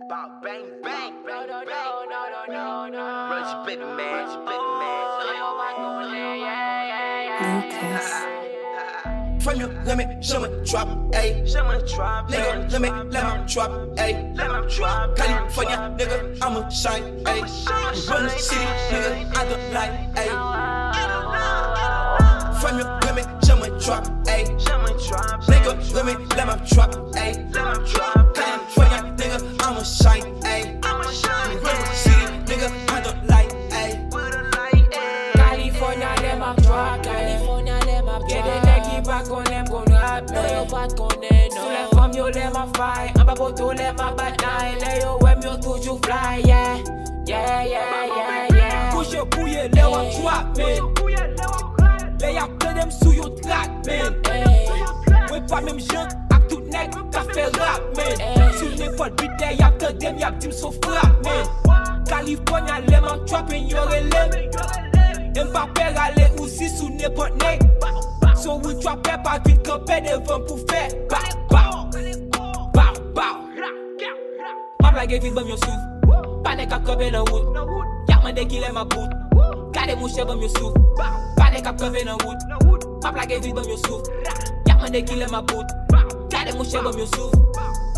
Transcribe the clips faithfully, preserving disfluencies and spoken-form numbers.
Bow bang bang, bang bang. Roger baby man, Roger baby man. Lucas. Fèm yo renmen jan mwen drop, ayy. Nigga renmen lè m ap drop, ayy. California, nigga, I'ma shine, ayy. Run the city, nigga, I don't lie, ayy. Fèm yo renmen jan mwen drop, ayy. Nigga renmen lè m ap drop, ayy. California, nigga, I'ma shine, ayy. Run the city, nigga, I don't lie, ayy. California, lè m ap drop, ayy. Gen de nèg ki pa konnen m konn rap, men yo pa t konnen non. Sou lè fanm yo lè m ap fly, anba poto lè m ap bat nine. Lè yo wè m yo toujou fly, yeah. Yeah, yeah, yeah, yeah. Bouch yo bouye lè w ap drop, man. Lè y ap tande m sou yon track, man. Mwen pa menm jan ak tout nèg k ap fè rap, man. Sou nenpòt beat lè y ap tande m, y ap di m s on frap, man. California, lè m ap drop, yo rele m. E m pa pè rale Uzi sou nenpòt nèg. So we drop, pa vin kanpe devan m pou fè bow, bow, bow, bow. M ap lage vit, ban m yon souf. Pa nèg k ap kanpe nan wout. Y ap mande kilè m ap bout. Gade mouche, ban m yon souf. Pa nèg k ap kanpe nan wout. M ap lage vit, ban m yon souf. Y ap mande kilè m ap bout. Gade mouche, ban m yon souf.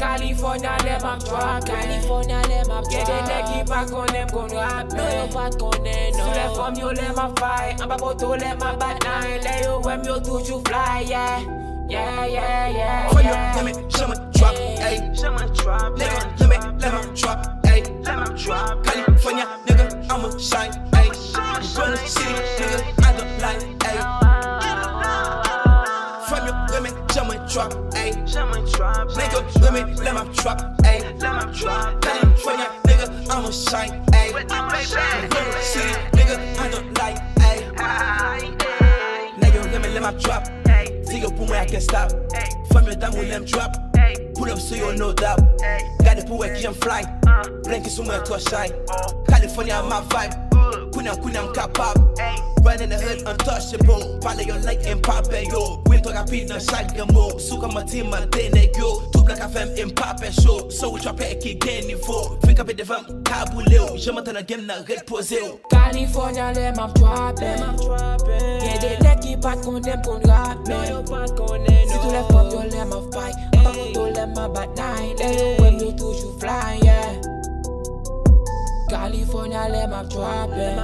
California, lè m ap drop, California, lè m ap drop. Gen de nèg ki pa konnen m konn rap, men yo pa t konnen non. Sou lè fanm yo lè m ap fly, anba poto lè m ap bat nine. Lè yo wè m yo toujou fly, yeah. Yeah, yeah, yeah, Fèm yo yeah. Renmen jan mwen drop, ayy. Nigga renmen lè m ap drop, ayy. California, nigga, I'ma shine, ayy. Run the city, nigga, I don't lie, ayy. Fèm yo renmen jan mwen drop, ayy. Nigga renmen lè m ap drop, ayy. California, nigga, I'ma shine, ayy. Run the city, nigga, I don't lie, ayy. Nèg yo renmen lè m ap drop. Di yo pou mwen I can't stop. Fèm yo damou lè m drop. Pull up sou yo, no doubt. Gade pou wè kijan m fly. Blanky sou mwen, twò shy. California, my vibe. Kounye a, kounye a, m kapab. Run in the hood, untouchable. Pale yo like Mbappé, yo. Win twò rapid nan chak grenn mo. Sou kòmanti, mande nèg yo. Tout blan ka fè m, Mbappé show. So we drop ki gen nivo. Vin kanpe devan m, ka boule w. Janm antre nan game nan, ret poze w. California, lè m ap drop, eh. Gen de nèg ki pa t konnen m konn rap, men sitou lè fanm yo lè m ap fly. Anba poto lè m ap bat nine. Lè yo wè m yo toujou fly, yeah. California, lè m ap drop, eh.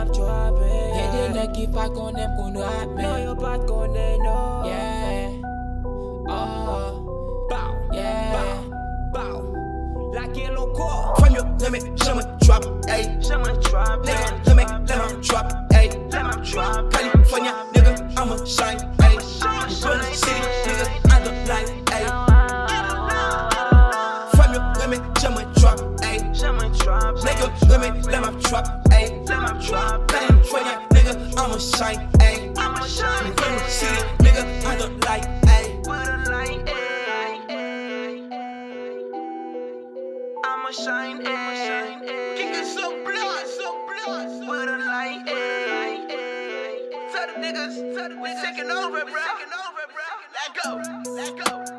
Gen de nèg ki pa konnen m konn rap, men yo pa t konnen non. Yeah. Oh. Bow, yeah. Bow, bow. Lage l ankò. Fèm yo renmen jan mwen drop, ayy. Nigga renmen lè m ap drop, ayy. California, nigga, I'ma shine, ayy. Run the city, nigga, I don't lie, ayy. Fèm yo renmen jan mwen drop, ayy. Nigga renmen lè m ap drop, ayy. California, nigga, I'ma shine, ayy. Run the city, nigga, I don't lie, ayy. I'ma shine, ayy. Kick it so blood, so blood, with a light, ayy. Tell the niggas, tell the niggas, we taking over, bro. Let go, let go.